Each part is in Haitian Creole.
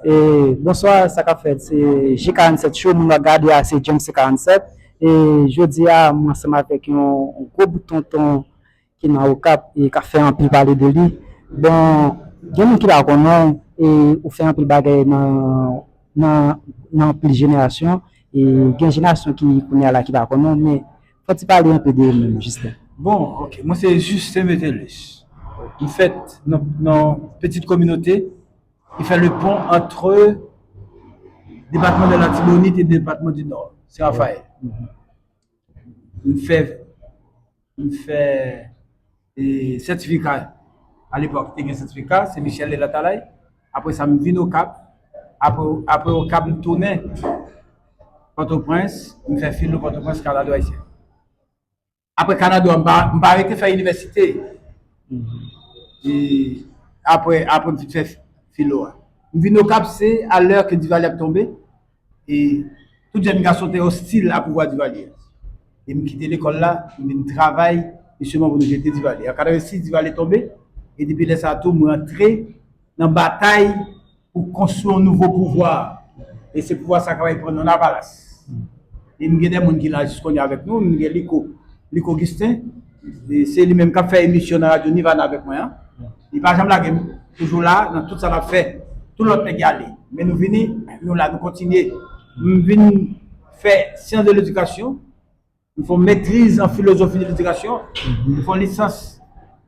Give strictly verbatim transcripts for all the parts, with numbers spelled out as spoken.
E, bonswa, sa k ap fèt? Se G karanntsèt Show, moun w ap gade a, se James C karanntsèt. E jodi a, mwen ansanm avèk yon, yon gwo bout tonton ki nan Okap e k ap fè anpil pale de li. Bon, gen moun ki pa konnen w, e ou fè anpil bagay nan, nan, nan anpil jenerasyon, e gen jenerasyon ki kounye a la ki pa konnen w, men fò ti pale anpil de ou menm, Justin. Bon, ok. Mwen se Justin Metellus. M fèt nan, nan pitit kominote ki fè le pon antre depatman de Latibonit e depatman di Nò, Sen Rafayèl. M fè, m fè e, sètifika. Alepòk, te gen sètifika, se Michel Delatalay. Apre sa, m vin Okap. Apre, apre Okap, m tounen Pòtoprens, m fè filo Pòtoprens, Kanado Ayisyen. Apre Kanado a, m pa, m pa rete fè inivèsite. E apre, apre m fin fè filo a. M vin Okap, se a lè ke Divalye ap tonbe. E tout jèn gason te ostil a pouvwa Divalye. E m kite lekòl la, m vin travay, jisteman pou nou jete Divalye. An katrevensis, Divalye tonbe, e depi lè sa a tou, mwen antre nan batay pou konstwi yon nouvo pouvwa. E se pouvwa sa k ap pran non Lavalas. E m gen de moun ki la jis kounye a avèk nou, m gen Liko, Liko Gisten, e se li menm k ap fè emisyon nan radyo Nirvana avèk mwen an. Li pa janm lage m, toujou la, nan tout sa l ap fè. Tout lòt nèg y ale. Men nou vini, nou la, nou kontinye. M vin fè syans de ledikasyon, m fè yon metriz an filozofi de ledikasyon, m fè yon lisans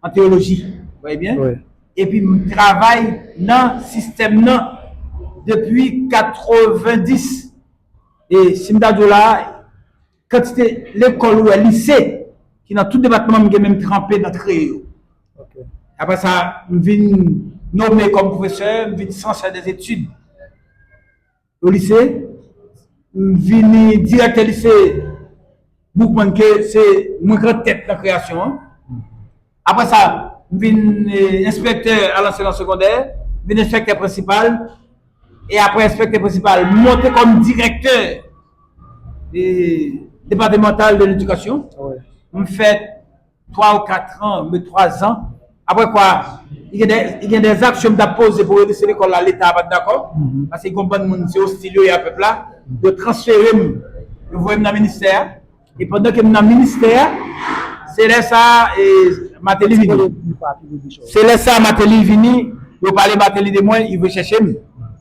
an teyoloji. Vous voyez bien? Wi. Epi m travay nan sistèm nan depi katrevenndis. E si m ta di w la, kantite lekòl ou wè, lise, ki nan tout depatman, m gen menm tranpe nan kreye yo. Ok. Apre sa, m vin nome kòm pwofesè, m vin chancè dè etid o lise, m vini direktè lise Boukman, ke se mwen k an tèt nan kreyasyon an. Apre sa, m vin, eh, enspektè a lansèyman segondè, m vin enspektè prensipal, e apre enspektè prensipal, m monte kòm direktè, eh, depatmantal de ledikasyon. Wi. M fè twa ou kat an, men twa zan. Apre kwa, i gen de, i gen de aksyon m t ap poze pou redrese lekòl la, Leta pa t dakò. Mhm. Paske gen yon bann moun, se ostil yo ye a pèp la. Yo transfere m, yo voye m nan ministè a. E pandan ke m nan ministè a, se lè sa a, e, Martelly vini. Se lè sa a, Martelly vini, yo pale Martelly de mwen, li vin chèche m.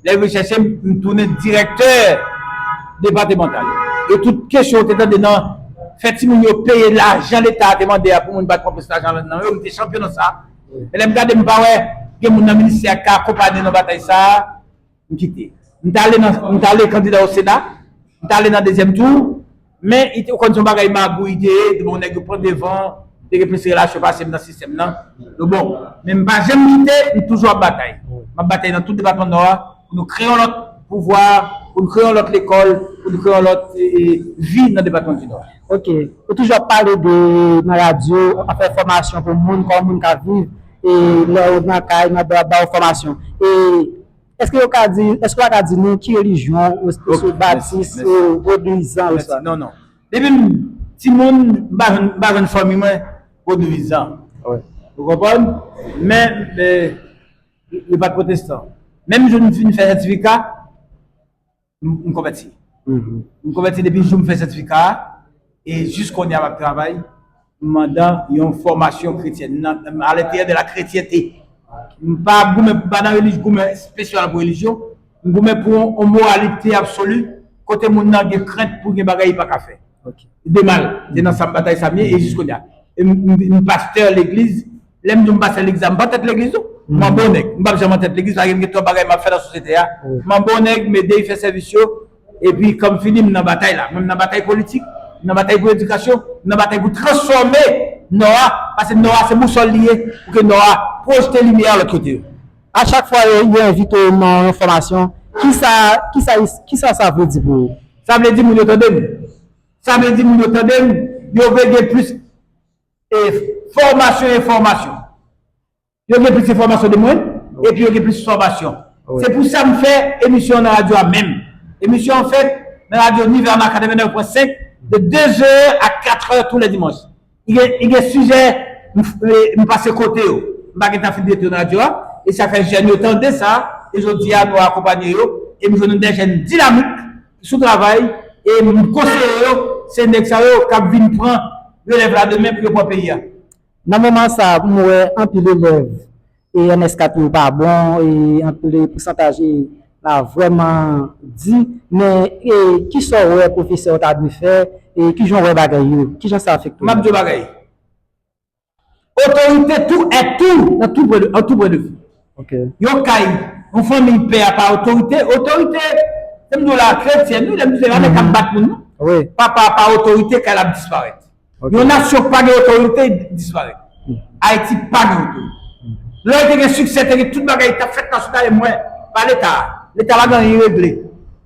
Lè li vin chèche m, m tounen direktè depatmantal. E tout kesyon ou te tande nan fè timoun yo peye lajan Leta a te mande a pou moun pa t pran plis lajan nan yo, m te chanpyon nan sa. Men lè m gade, m pa wè gen moun nan ministè a k ka akonpanye nan batay sa a. M kite. M t ale nan, m t ale kandida o Sena, m t ale nan dezyèm tou, men li te, ou konn se yon bagay magouy li te ye, bon, nèg yo pran devan, te gen plis relasyon pase m nan sistèm nan. Donk, bon, men m pa janm kite, m toujou ap batay. M ap batay nan tout depatman Nò a, pou nou kreye yon lòt pouvwa, pou nou kreye yon lòt lekòl, pou nou kreye yon lòt, e, e, vi nan depatman di Nò a. Ok. Ou toujou ap pale de nan radyo, ap fè fòmasyon pou moun, kòman moun ka viv, e lè yo nan kay, nan ba, ba yo fòmasyon. E Èske yo ka di, èske w ka di nou ki relijyon ou, ou se batis, ou vodouizan, ou sa? Non, non. Depi m timoun, m pa jwenn, m pa jwenn fanmi mwen vodouizan. Wi. Ou konprann? Men, eh, yo pa t pwotestan. Menm jou m fin fè sètifika, m, m konvèti. Mhm. M konvèti depi jou m fè sètifika a, e jis kounye a m ap travay, m andan yon fòmasyon kretyèn, nan, à l'intérieur de la chrétienté. M pa ap goumen, m pa nan relijyon, goumen espesyal pou relijyon, m goumen pou yon, yon moralite absoli, kote moun nan gen krent pou gen bagay li pa ka fè. Ok. De mal, se nan sa m batay sa m ye, e jis kounye a. E m, m, m pastè legliz, lè m di w m pastè legliz la, m pa tèt legliz non. M an bon nèg, m p ap janm an tèt legliz, paske m gen twòp bagay m ap fè nan sosyete a. Wi. M an bon nèg, m ede yo fè sèvis yo, epi kan m fini, m nan batay la. Mwen, m nan batay politik, m nan batay pou edikasyon, m nan batay pou transfòme Nò a, paske Nò a se bousòl li ye, pou ke Nò a pwojte limyè a lòt kote yo. A chak fwa yo, yo envite w nan yon fòmasyon, kisa, kisa, kisa sa vle di pou ou? Sa vle di moun yo tande m. Sa vle di moun yo tande m, yo vle gen plis, e, fòmasyon, enfòmasyon. Yo gen plis enfòmasyon de mwen, epi yo gen plis fòmasyon. Wi. Se pou sa m fè emisyon an nan radyo a menm. Emisyon an fèt nan radyo Nivèna katrevenneuf pwen senk, de deux heures à quatre heures tous les dimanches. Li gen, li gen sijè, m, m pase kote yo. M pa gen tan fin rete nan radyo a, e sa fè jèn yo tande sa, E jodi a, nou akonpanye yo, e m jwenn de jèn dinamik, sou travay, e m konseye yo, se nèg sa yo k ap vin pran relèv la demen pou yo pran peyi a. Nan moman sa a, m wè anpil elèv e N S kat yo pa bon, e anpil pousantaj la vrèman di, men e, kisa w wè pwofesè yo ta dwe fè, e kijan w wè bagay yo, kijan sa afekte w? M ap di w bagay. Otorite tou et tou nan tou pwen de, an tou pwen de vi. Ok. Yon kay, yon fanmiy pè a pa otorite, otorite, se m di w la, kretyen, wi, lè m di se pa nèg k ap bat moun, non. Wi. Papa a pa otorite, kay la ap disparèt. Ok. Yon nasyon k pa gen otorite, disparèt. Ayiti pa gen otorite. Lè yo te gen siksè, te gen tout bagay, t ap fèt nan sou tale mwen, pa Leta. Leta pa gen anyen regle.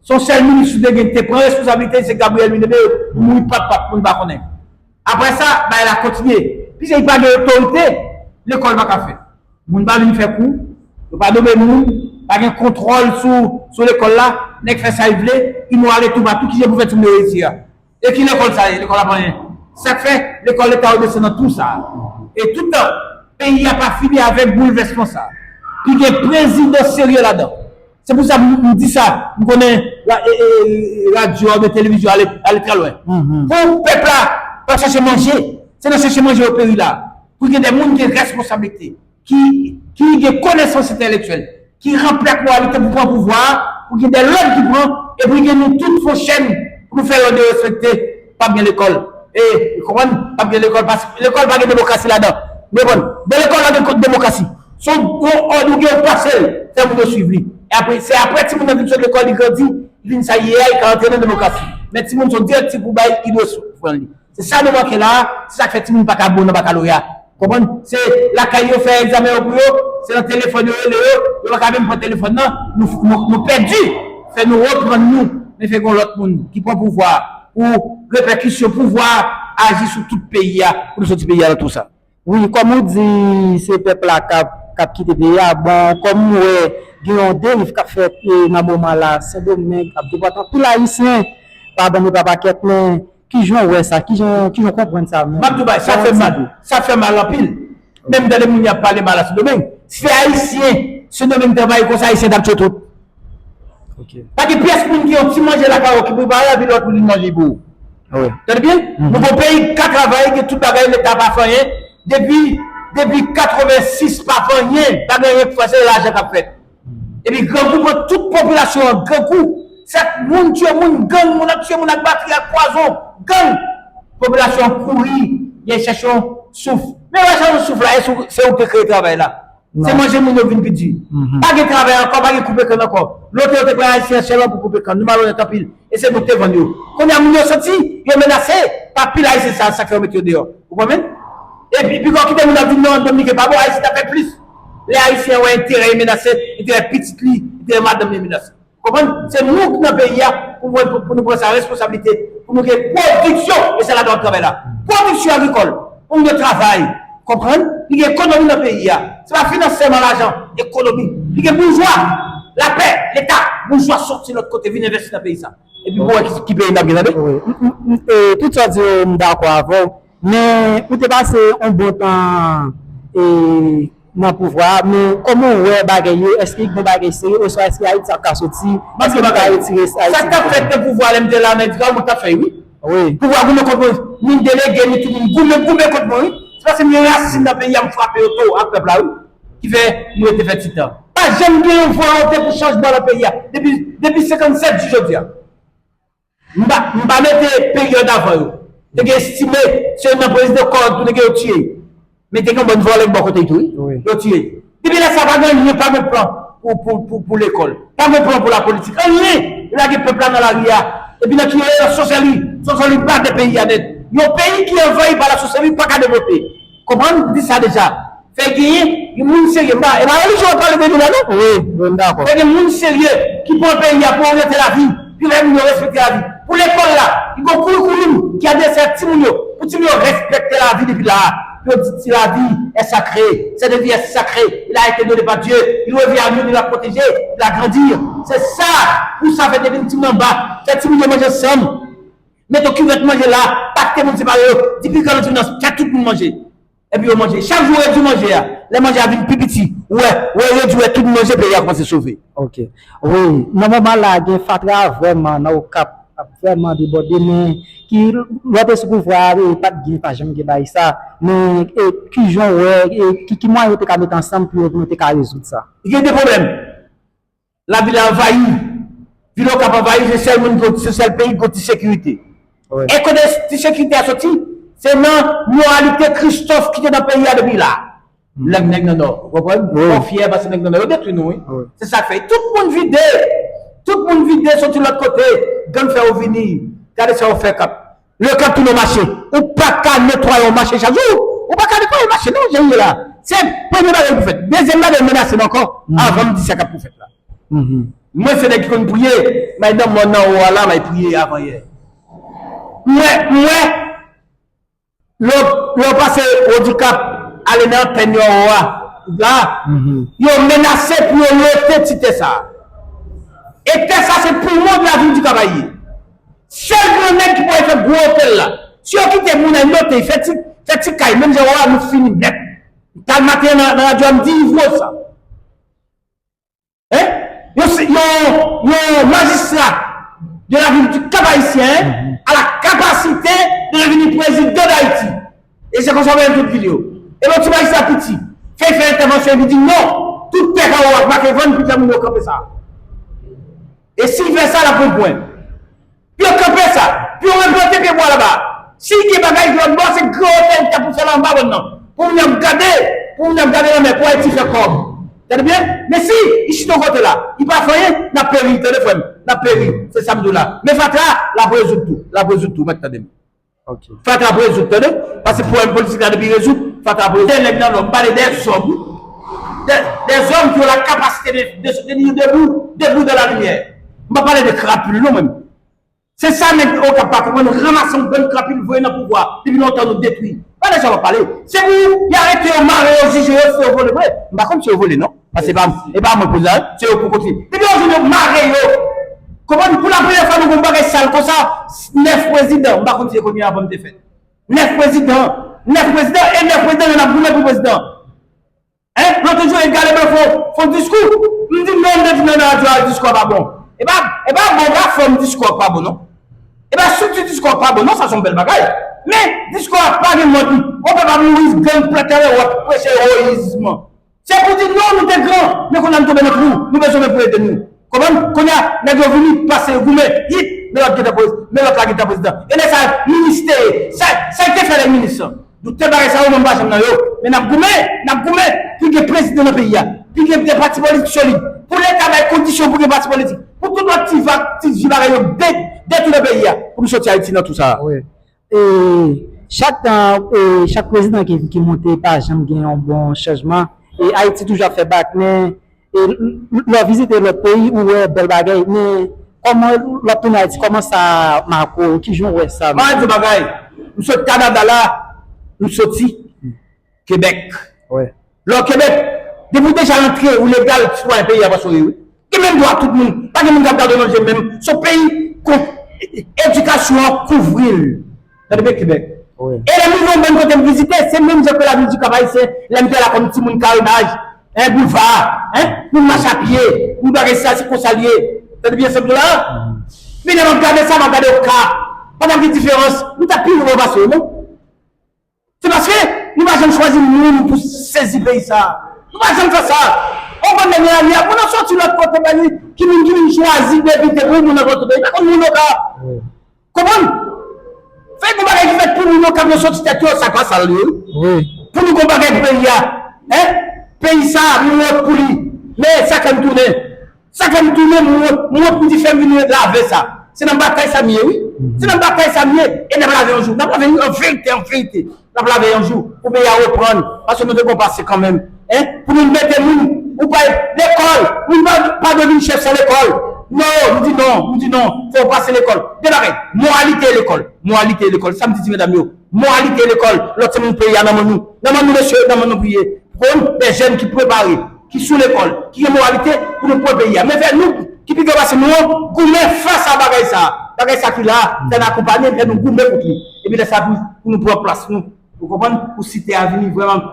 Se yon sèl minis ou te gen, te pran responsablite, se Gabriel Mine, mouri pap pap, moun pa konnen. Apre sa, bagay la kontinye. Piske li pa gen otorite, lekòl pa ka fèt. Moun pa vin fè kou, yo pa nonmen moun, pa gen kontwòl sou, sou lekòl la, nèg fè sa y vle, imorale toupatou, ki jan pou fè timoun yo reyisi a? E ki lekòl sa ye? Lekòl ap anyen. Sa k fè lekòl leta yo desann nan tou sa a. E tout tan, peyi a pa fini avèk boulvèsman sa a. Pi gen prezidan serye ladan. Se pou sa m, m di sa. M konnen la, e, e, e, radyo a oubyen televizyon ale, ale trè lwen. Pou pèp la pa chèche manje, se nan chèche manje yo peri la. Pou gen de moun ki gen responsablite, ki, ki gen konesans entelektyèl, ki ranpli ak moralite pou pran pouvwa a, pou gen de lòd ki pran, e pou gen nou tout fon chèn pou nou fè lòd yo respekte, p ap gen lekòl. E, ou konprann? P ap gen lekòl, paske lekòl pa gen demokrasi ladan. Ou konprann? Nan lekòl la gen demokrasi. Se yon òd ou gen, ou pase l, fè moun yo swiv li. E apre, se apre timoun nan vin sot lekòl, li grandi, li vin sa li ye a, li ka antre nan demokrasi. Men timoun se yon direktiv pou bay, li dwe sou-, pran li. Se sa nou manke la a, se sa k fè timoun pa ka bon nan bakaloreya. Konprann? Se lakay yo fè egzamen yo pou yo, se nan telefòn yo rele yo, yo pa ka menm pran telefòn nan, nou, nou, nou pèdi. Fè nou reprann nou, men fè gen lòt moun ki pran pouvwa a, pou repèkisyon pouvwa a aji sou tout peyi a, pou nou soti peyi a nan tou sa. Wi, kòm ou di, se pèp la k ap, k ap kite peyi a. Bon, kòm ou wè, gen yon deriv k ap fèt, e, nan moman la, Sendomeng ap depòte anpil Ayisyen, pa bann e pa pakèt, men kijan w wè sa? Kijan, kijan w konprann sa menm? M ap di w bagay, sa fè mal. Sa fè mal anpil. Menm tande moun y ap pale mal a Sendomeng. Si Ayisyen, Sendomeng te anvayi konsa, Ayisyen t ap tchwe tout. Ok. Pa gen pyès moun ki yon ti manje lakay ou ki prepare, epi lòt moun vin manje pou ou. Wi. Tande byen? Nou gon peyi k ka travay, gen tout bagay, Leta pa fè anyen. Depi, depi katrevensis pa fè anyen, pa gen anyen k fè, se lajan k ap fèt. Epi grangou pran tout popilasyon an, grangou. Sèt moun tye moun, gang, moun ap tye moun ak batri, ak pwazon, gang. Popilasyon an kouri, y al chèche yon souf. Men y al chèche yon souf la, e se ou, se ou ki te kreye travay la. Se manje moun yo vin pi di. Pa gen travay ankò, pa gen koupe kann ankò. Lontan yo te pran Ayisyen an sèlman pou koupe kann. Nou malonèt anpil. E se nou ki te vann yo. Kounye a moun yo santi yo menase pa pil Ayisyen sa, sa k fè yo mete yo deyò. Ou konprann? Epi, pi gwo kite moun ap vin nan Dominik pa bon, Ayisyen ta fè plis. Lè Ayisyen wè enterè yo menase, enterè pitit li, enterè madanm li menase. Konprann? Se nou ki nan peyi a pou, pou, pou nou pran sa responsablite, pou nou gen pwodiksyon, e se ladan w ap travay la. Pwodiksyon agrikòl, pou moun yo travay, konprann? Li gen ekonomi nan peyi a. Se pa finans sèlman lajan, ekonomi. Li gen boujwa, lapè, Leta, boujwa soti lòt kote vin envesti nan peyi sa. Epi pou wè ki, ki peyi n ap gen, tande? Wi. M, m, m, e, tout sa w di yo, m dakò avè w. Men, ou te pase yon bon tan, e, nan pouvwa a, men kòman w wè bagay yo? Èske gen bagay serye, oswa èske Ayiti ap ka soti? Èske nou ka retire Ayiti? Sa k t ap fèt nan pouvwa a lè m te la nan Edikal, mwen t ap fè, wi. Wi. Pouvwa a goumen kont mwen, ni delege, ni tout moun goumen, goumen kont mwen, wi. Se paske m gen rasin nan peyi a, m frape yo tou ak pèp la, wi. Ki fè nou rete fè ti tan. Pa janm gen yon volonte pou chanjman nan peyi a. Depi, depi senkannsèt jis jodi a. M pa, m pa mete peryòd avan yo. Te gen estime, se nan prezidan kò an tou nèg yo tiye. Men te gen yon bann vòlè bò kote tou, wi. Yo tiye. Depi lè sa, pa gen anyen, pa gen plan pou, pou, pou, pou lekòl. Pa gen plan pou lapolitik. Anyen! Yo lage pèp la nan lari a. Epi nan ki yo ye? Nan sòsèri. Sòsèri ba tè peyi a nèt. Yon peyi ki anvayi pa lasòsèri pa ka devlope. Konprann? M di sa deja. Fè genyen yon moun serye. M pa, e pa relijyon w ap pale de li la, non? Wi, wi, m dakò. Fè gen moun serye ki pran peyi a pou oryante lavi, ki fè moun yo respekte lavi. Pou lekòl la, ki gon kourikoulòm ki adrese ak timoun yo, pou timoun yo respekte lavi depi la a. Pou yo di ti lavi est sacrée, cette vie est sacrée, il a été donné par Dieu, il revient à nous, nous la protéger, nous la grandir. Se sa, pou sa fè depi timoun anba, fè timoun yo manje ansanm. Mete yon kivèt manje la, pa kite moun separe yo, di pi gran nan timoun nan, fè tout moun manje. Epi yo manje. Chak jou yo redui manje a. Lè manje a vin pi piti, ou wè, ou wè redwi, wè tout manje peyi a kòmanse sove. Ok. Wi, nan moman la gen fatra vrèman nan Okap ap vrèman debòde, men ki lè w te sou pouvwa a, e pa t gen, pa janm gen bagay sa, men e, ki jan w wè, e, ki, ki mwayen yo te ka met ansanm pou yo, pou yo te ka rezoud sa? Gen de pwoblèm. Lavil la anvayi. Vil Okap anvayi, se sèl moun, se sèl peyi ki gon ti sekirite. E kote ti sekirite a soti? Se nan moralite Christophe ki te nan peyi a depi la. Lè nèg nan nò, ou konprann? Ou fyè paske nèg nan nò yo detwi nou, wi. Se sa k fè tout moun vide. Tout moun vide, soti lòt kote. Gang fè yo vini. Gade sa yo fè Kap. Lè Kap tounen yon mache, ou pa ka netwaye yon mache chak jou. Ou pa ka netwaye mache non, jan l ye la. Se premye bagay pou fèt. Dezyèm bagay, menase m ankò, avan m di sa k ap pou fèt la. Mwen se nèg ki konn priye, may nan mòn nan ou a la, may priye avan yè. M wè, m wè, lè w, lè w pase Odikap, ale nan antèn yo anwo a, la, yo menase pou yo lote ti tè sa. E tè sa se poumon de lavil di Kap a ye. Sèl gran nèg ki pral fè gwo otèl la. Si yo kite moun al lote, fè ti, fè ti kay, menm jan anwo a, nou fini nèt. Talè maten nan, nan radyo a, m di Yvro sa. Hein? Yon, yon, yon majistra de la ville du Cap Haïtien a la capacité de devenir président d'Haïti. E se konsa w wè tout vil yo. E yon ti majistra piti fè fè entèvansyon epi di non, tout tè k anwo a pa ka vann pou fè moun yo kanpe sa. E si l fè sa, l ap pran pwen. Pou yo kanpe sa, pou yo replante pyebwa laba. Si gen bagay ki lòt bò, se gran otèl ki ta pou fè la anba bòn nan. Pou moun ap gade, pou moun ap gade lanmè, pou Ayiti fè kòb. Tande byen? Men si li chita yon kote la, li pa fè anyen, n ap peri, tande frè m, n ap peri. Se sa m di w la. Men fatra, l ap rezoud tou, l ap rezoud tou, mèt tande m. Fatra ap rezoud, tande. Paske pwoblèm politik la depi rezoud, fatra ap rezoud. Dè nèg nan nò, m pale dè zòm. Dè, dè zòm ki yo la kapasite de, de se tenir debout, debout dans la lumière. M pa pale de krapil non mwen. Se sa nèg Okap pa konprann, ranmase yon bann krapil voye nan pouvwa, depi lontan nou detwi. Pa de sa w ap pale. Se pou y arete yo, mare yo, jije yo, si yo vole vre. M pa konn si yo vole non. Paske e pa, e pa mwen poze la, se yo pou kontinye. Depi yon jou yo mare yo. Konprann, pou la premyè fwa nou gon bagay sal konsa, nèf prezidan, m pa konn si se kounye a avan m te fèt. Nèf prezidan, nèf prezidan e nèf prezidan yo n ap goumen pou prezidan. Hein? Lòt jou, Edgar Leblanc fè, fè yon diskou. M di non, m te di nan radyo a, diskou a pa bon. E pa, e pa bon, pa fòm diskou a pa bon, non. E pa estrikti diskou a pa bon, non, sa se yon bèl bagay. Men, diskou a pa gen mòd li. Yon pèp ap mouri, gang plantè, w ap preche ewoyizm. Se pou di non, nou te gran, men kounye a nou tonbe nan twou, nou bezwen men pou ede nou. Konprann? Kounye a, nèg yo vini, pase yo goumen, yip, men lòt gentan prez-, men lòt la gentan prezidan. E lè sa, minis te ye. Sa, sa l te fè lè minis lan? Doutè bagay sa yo, mwen m pa janm nan yo. Men n ap goumen, n ap goumen pou gen prezidan nan peyi a. Pou gen de pati politik solid. Pou Leta bay kondisyon pou gen pati politik. Pou tout lòt ti vag, ti vye bagay yo de-, detounen peyi a. Pou nou soti Ayiti nan tou sa a. Wi. E chak tan, e chak prezidan ki, ki monte, pa janm gen yon bon chanjman. E Ayiti toujou ap fè bak, men e l-, l-, lè w vizite lòt peyi, ou wè bèl bagay, men kòman lè w ap tounen Ayiti, kòman sa make w, kijan w wè sa? M a di w bagay, m sot Kanada la, m soti Kebèk. Lè w Kebèk, depi w deja rantre, ou legal, sitwayen peyi a pa sou wi. Gen menm dwa tout moun, pa gen moun k ap gade w nan je menm, se yon peyi kon, edikasyon an kouvri l. Tande byen Kebèk. E lè m rive yon bann kote m vizite, se menm jan ke lavil di Kap Ayisyen, lè m te la kòm timoun Karenaj, en, Boulva, en, pou m mache a pye, pou m bagay sa, se konsa l ye. Tande byen sa m di w la? Men lè m ap gade sa, m ap gade Okap. Pa t ap gen diferans, nou t ap pi lwen pase yo, non? Se paske nou pa janm chwazi moun pou sezi peyi sa. Nou pa janm fè sa. Ou konn nèg la li a, moun nan soti lòt kote, pa ni ki moun ki vin chwazi depite pou moun nan lòt kote. Li pa konn moun Okap. Konprann? Fè gon bagay ki fèt pou moun Okap yo soti tèt yo, sa pa sal yo. Pou nou gon bagay pou peyi a. Hein? Peyi sa, nou wont pou li. Men sa fè m tounen. Sa fè m tounen, m wont, m wont, m di fè m vin lave sa. Se nan batay sa m ye, wi. Se nan batay sa m ye. E n ap lave yon jou. N ap lave, an verite, an verite. N ap lave yon jou. Pou peyi a reprann. Paske nou te gon pase kanmenm. Hein? Pou nou mete moun, ou pa, lekòl, moun pa, pa dwe vin chèf san lekòl. Non, m di non, m di non. Fò w pase lekòl. De bagay. Moralite e lekòl. Moralite e lekòl. Sa m di ti medam yo. Moralite e lekòl. Lòt se moun peyi a nan men nou. Nan men nou, mesye, nan men nou pou ye. Pou nou, de jèn ki prepare, ki sou lekòl, ki gen moralite pou nou pran peyi a. Men fè nou, ki pi gran pase nou an, goumen fas a bagay sa. Bagay sa ki la, fè n akonpanye, fè nou goumen kont li. Epi lè sa pou, pou nou pran plas nou, Ou konprann? Pou site a vini vrèman,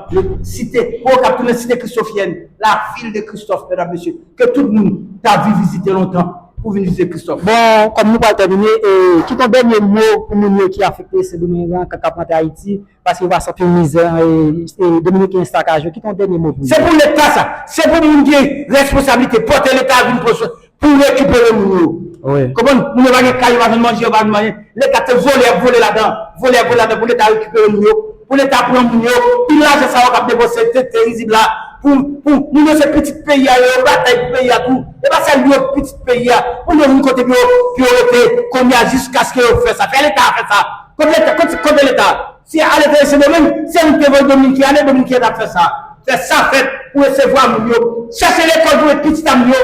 site, pou yo ka tounen site kristofyèn, la ville de Christophe, medam, mesye. Ke tout moun ta vi vizite lontan pou vin vizite Kristòf. Bon, kòm nou pral tèmine, e, kit yon dènye mo pou moun yo ki afekte Sendomeng an, k ap rantre Ayiti, paske yo pase anpil mizè, e, e, Dominiken estakaj yo, kit yon dènye mo pou yo. Se pou Leta sa. Se pou moun ki gen responsablite, pote Leta vin pran swen pou rekipere moun yo. Wi. Konprann? Moun yo pa gen kay, yo pa jwenn manje, yo pa jwenn manyen. Leta te vole, ap vole ladan, vole, ap vole ladan pou Leta rekipere moun yo, pou Leta pran moun yo. Pil lajan sa yo k ap depanse, te, te rizib la, pou, pou moun yo se pitit peyi a, yo, yo batay pou peyi a tou. E pa sèl yo pitit peyi a, pou yo vin kote pou yo, pou yo rete, kounye a jiskaske yo fè sa. Fè Leta fè sa. Kote Leta, kote, kote Leta? Si ale te Sendomeng, se nou ki te voye Dominiken ale, Dominiken t ap fè sa. Fè sa fèt pou resevwa moun yo. Chèche lekòl pou met pitit a moun yo.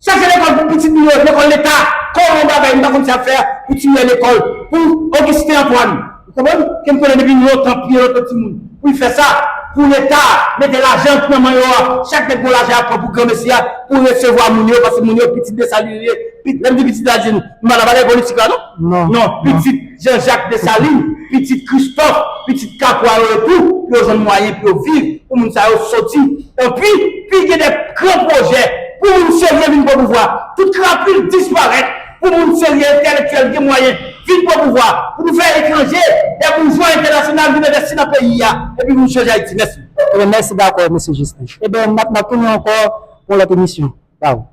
Chèche lekòl pou pitit moun yo, lekòl Leta. Kòman yon bagay, m pa konn sa fè pou ti moun yo lekòl. Pou Augustin Antoine. Ou konprann? Ke m konnen depi lontan, pye lontan ti moun. Pou l fè sa, pou Leta mete lajan nan men yo a. Chak nèg gon lajan ap pran pou granmesi a, pou resevwa moun yo, paske moun yo pitit Desalin yo ye. Pit-, lè m di pitit Desalin, m pa nan bagay politik la, non? Non, non, non. Pitit Jean Jacques Dessalines, pitit Christophe, pitit Kapwa yo ye tou, pou yo jwenn mwayen pou yo viv, pou moun sa yo soti. Epi, pi gen de gran pwojè pou moun serye vin pran pouvwa. Tout krapil disparèt pou moun serye, entèlektyèl, gen mwayen vin pran pouvwa. Pou nou fè etranje, de boujwa entènasyonal vin envesti nan peyi a. Epi pou nou chanje Ayiti. Mèsi. Ebyen, mèsi dakò, mesye Justin. Ebyen, n ap, n ap tounen ankò pou yon lòt emisyon. Bye.